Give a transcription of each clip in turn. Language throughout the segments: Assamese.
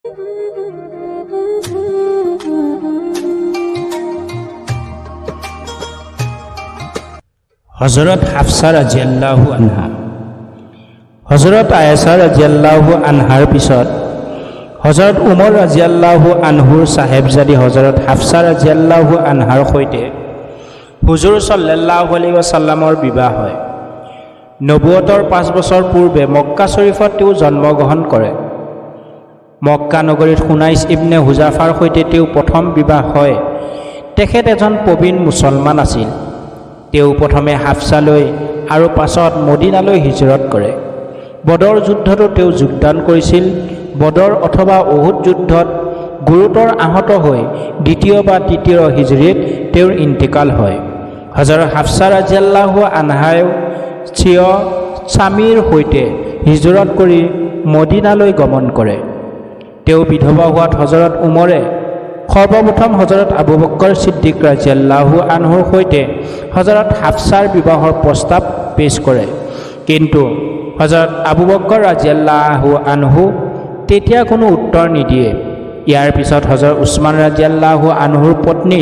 হজৰত হাফছা ৰাজিয়াল্লাহু আনহা। হজৰত আয়েছা ৰাজিয়াল্লাহু আনহাৰ পিছত হজৰত উমৰ ৰাজিয়াল্লাহু আনহুৰ চাহেবজাদী হজৰত হাফছা ৰাজিয়াল্লাহু আনহাৰ সৈতে হুজুৰ চাল্লাল্লাহু আলাইহি ৱাছাল্লামৰ বিবাহ হয়। নবুৱতৰ 5 বছৰ পূৰ্বে মক্কা শ্বৰীফত তেওঁ জন্মগ্ৰহণ কৰে। মক্কা নগৰীত খুনাইছ ইবনে হুজাফাৰ সৈতে তেওঁ প্ৰথম বিবাহ হয়। তেখেত এজন প্ৰবীণ মুছলমান আছিল। তেওঁ প্ৰথমে হাফছালৈ আৰু পাছত মদিনালৈ হিজৰত কৰে। বদৰ যুদ্ধতো তেওঁ যোগদান কৰিছিল। বদৰ অথবা উহুদ যুদ্ধত গুৰুতৰ আহত হৈ দ্বিতীয় বা তৃতীয় হিজৰিত তেওঁৰ ইন্তেকাল হয়। হজৰত হাফছা ৰাজিয়াল্লাহু আনহায়ো স্বীয় স্বামীৰ সৈতে হিজৰত কৰি মদিনালৈ গমন কৰে। তেওঁ বিধৱা হোৱাত হজৰত উমৰে সৰ্বপ্ৰথম হজৰত আবু বক্কৰ ছিদ্দিক ৰাজিয়াল্লাহু আনহুৰ সৈতে হজৰত হাফছাৰ বিবাহৰ প্ৰস্তাৱ পেছ কৰে। কিন্তু হজৰত আবু বক্কৰ ৰাজিয়াল্লাহু আনহু তেতিয়া কোনো উত্তৰ নিদিয়ে। ইয়াৰ পিছত হজৰত উছমান ৰাজিয়াল্লাহু আনহুৰ পত্নী,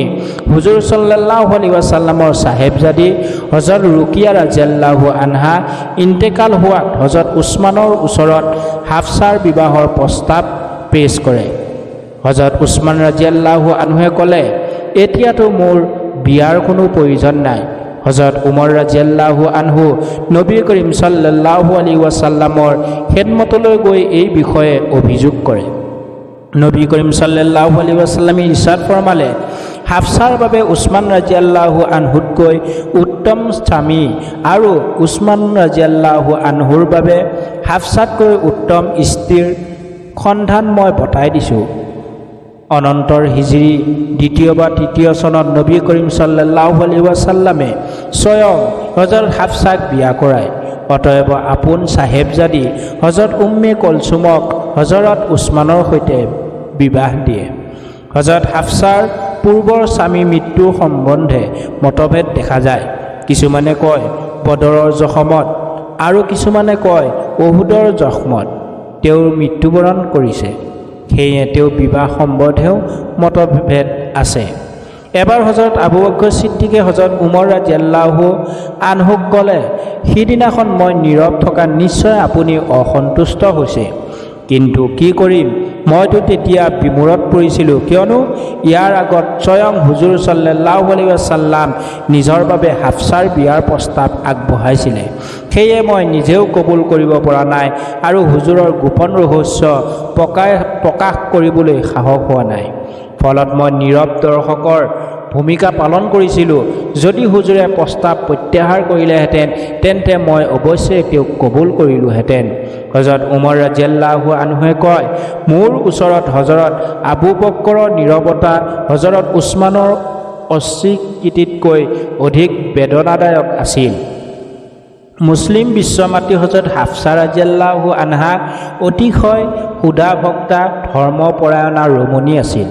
হুজুৰ চাল্লাল্লাহু আলাইহি ৱাছাল্লামৰ চাহেবজাদী হজৰত ৰুকিয়া ৰাজিয়াল্লাহু আনহা ইন্তেকাল হোৱাত হজৰত উছমানৰ ওচৰত হাফছাৰ বিবাহৰ প্ৰস্তাৱ পেছ কৰে। হজৰত উছমান ৰাজিয়াল্লাহু আনহুৱে ক'লে, "এতিয়াতো মোৰ বিয়াৰ কোনো প্ৰয়োজন নাই।" হজৰত উমৰ ৰাজিয়াল্লাহু আনহু নবী কৰিম চাল্লাল্লাহু আলাইহি ৱাছাল্লামৰ খেদমতলৈ গৈ এই বিষয়ে অভিযোগ কৰে। নবী কৰিম চাল্লাল্লাহু আলাইহি ৱাছাল্লামে ইৰশাদ ফৰমালে, "হাফছাৰ বাবে উছমান ৰাজিয়াল্লাহু আনহুতকৈ উত্তম স্বামী আৰু উছমান ৰাজিয়াল্লাহু আনহুৰ বাবে হাফছাতকৈ উত্তম স্ত্ৰীৰ সন্ধান মই বতাই দিছোঁ।" অনন্তৰ হিজৰি দ্বিতীয় বা তৃতীয় চনত নবী কৰিম চাল্লাল্লাহু আলাইহি ৱাছাল্লামে স্বয়ং হজৰত হাফছাক বিয়া কৰায়। অতএব আপোন চাহেবজাদী হজৰত উম্মে কলচুমক হজৰত উছমানৰ সৈতে বিবাহ দিয়ে। হজৰত হাফছাৰ পূৰ্বৰ স্বামী মৃত্যুৰ সম্বন্ধে মতভেদ দেখা যায়। কিছুমানে কয় বদৰৰ জখমত আৰু কিছুমানে কয় অহুদৰ জখমত তেওঁ মৃত্যুবৰণ কৰিছে। সেয়ে তেওঁ বিবাহ সম্বন্ধেও মতভেদ আছে। এবাৰ হজৰত আবু বকৰ ছিদ্দিকে হজৰত উমৰ ৰাজিয়াল্লাহু আনহুক ক'লে, "সিদিনাখন মই নীৰৱ থকা নিশ্চয় আপুনি অসন্তুষ্ট হৈছে। কিন্তু কি কৰিম, মইতো তেতিয়া বিমোৰত পৰিছিলোঁ। কিয়নো ইয়াৰ আগত স্বয়ং হুজুৰ চাল্লাল্লাহু আলাইহি ৱাছাল্লাম নিজৰ বাবে হাফছাৰ বিয়াৰ প্ৰস্তাৱ আগবঢ়াইছিলে। সেয়ে মই নিজেও কবুল কৰিব পৰা নাই আৰু হুজুৰৰ গোপন ৰহস্য প্ৰকাশ কৰিবলৈ সাহস হোৱা নাই। ফলত মই নীৰৱ দৰ্শকৰ ভূমিকা পালন কৰিছিলোঁ। যদি হুজুৰে প্ৰস্তাৱ প্ৰত্যাহাৰ কৰিলেহেঁতেন, তেন্তে মই অৱশ্যেই তেওঁক কবুল কৰিলোহেঁতেন।" হজৰত উমৰ ৰাজিয়াল্লাহু আনহুৱে কয়, "মোৰ ওচৰত হজৰত আবু বক্কৰৰ নীৰৱতা হজৰত উছমানৰ অস্বীকৃতিতকৈ অধিক বেদনাদায়ক আছিল।" মুছলিম বিশ্বমাতৃ হজৰত হাফছা ৰাজিয়াল্লাহু আনহা অতিশয় সুধাভক্তা, ধৰ্মপৰায়ণা ৰমণী আছিল।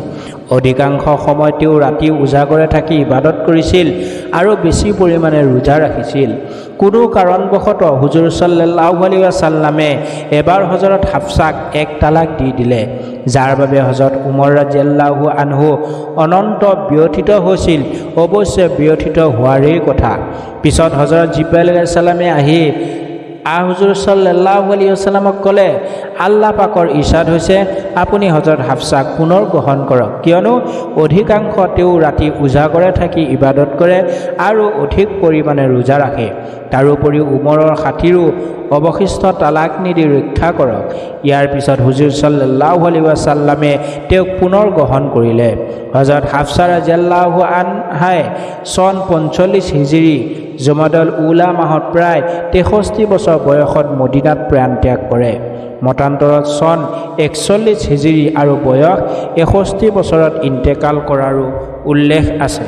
অধিকাংশ সময় তেওঁ ৰাতি উজাগৰে থাকি ইবাদত কৰিছিল আৰু বেছি পৰিমাণে ৰোজা ৰাখিছিল। কোনো কাৰণবশতঃ হুজুৰ চাল্লাল্লাহু আলাইহি ৱাছাল্লামে এবাৰ হজৰত হাফছাক এক তালাক দি দিলে, যাৰ বাবে হজৰত উমৰ ৰাজিয়াল্লাহু আনহু অনন্ত ব্যথিত হৈছিল। অৱশ্যে ব্যথিত হোৱাৰেই কথা। পিছত হজৰত জিব্ৰাইল আলাইহিছ আহি হুজুৰ চাল্লাল্লাহু আলাইহি ৱাছাল্লামক ক'লে, "আল্লাহ পাকৰ ইৰশাদ হৈছে, আপুনি হজৰত হাফছাক পুনৰ গ্ৰহণ কৰক। কিয়নো অধিকাংশ তেওঁ ৰাতি উজাগৰে থাকি ইবাদত কৰে আৰু অধিক পৰিমাণে ৰোজা ৰাখে। তাৰোপৰি উমৰৰ খাতিৰো অৱশিষ্ট তালাক নিদি ৰক্ষা কৰক।" ইয়াৰ পিছত হুজুৰ চাল্লাল্লাহু আলাইহি ৱাছাল্লামে তেওঁক পুনৰ গ্ৰহণ কৰিলে। হজৰত হাফছা ৰাজিয়াল্লাহু আনহাই চন 45 হিজৰি জমাদল উলা মাহত প্ৰায় 63 বছৰ বয়সত মদিনাত প্ৰাণ ত্যাগ কৰে। মতান্তৰত চন 41 হিজৰি আৰু বয়স 61 বছৰত ইন্তেকাল কৰাৰো উল্লেখ আছে।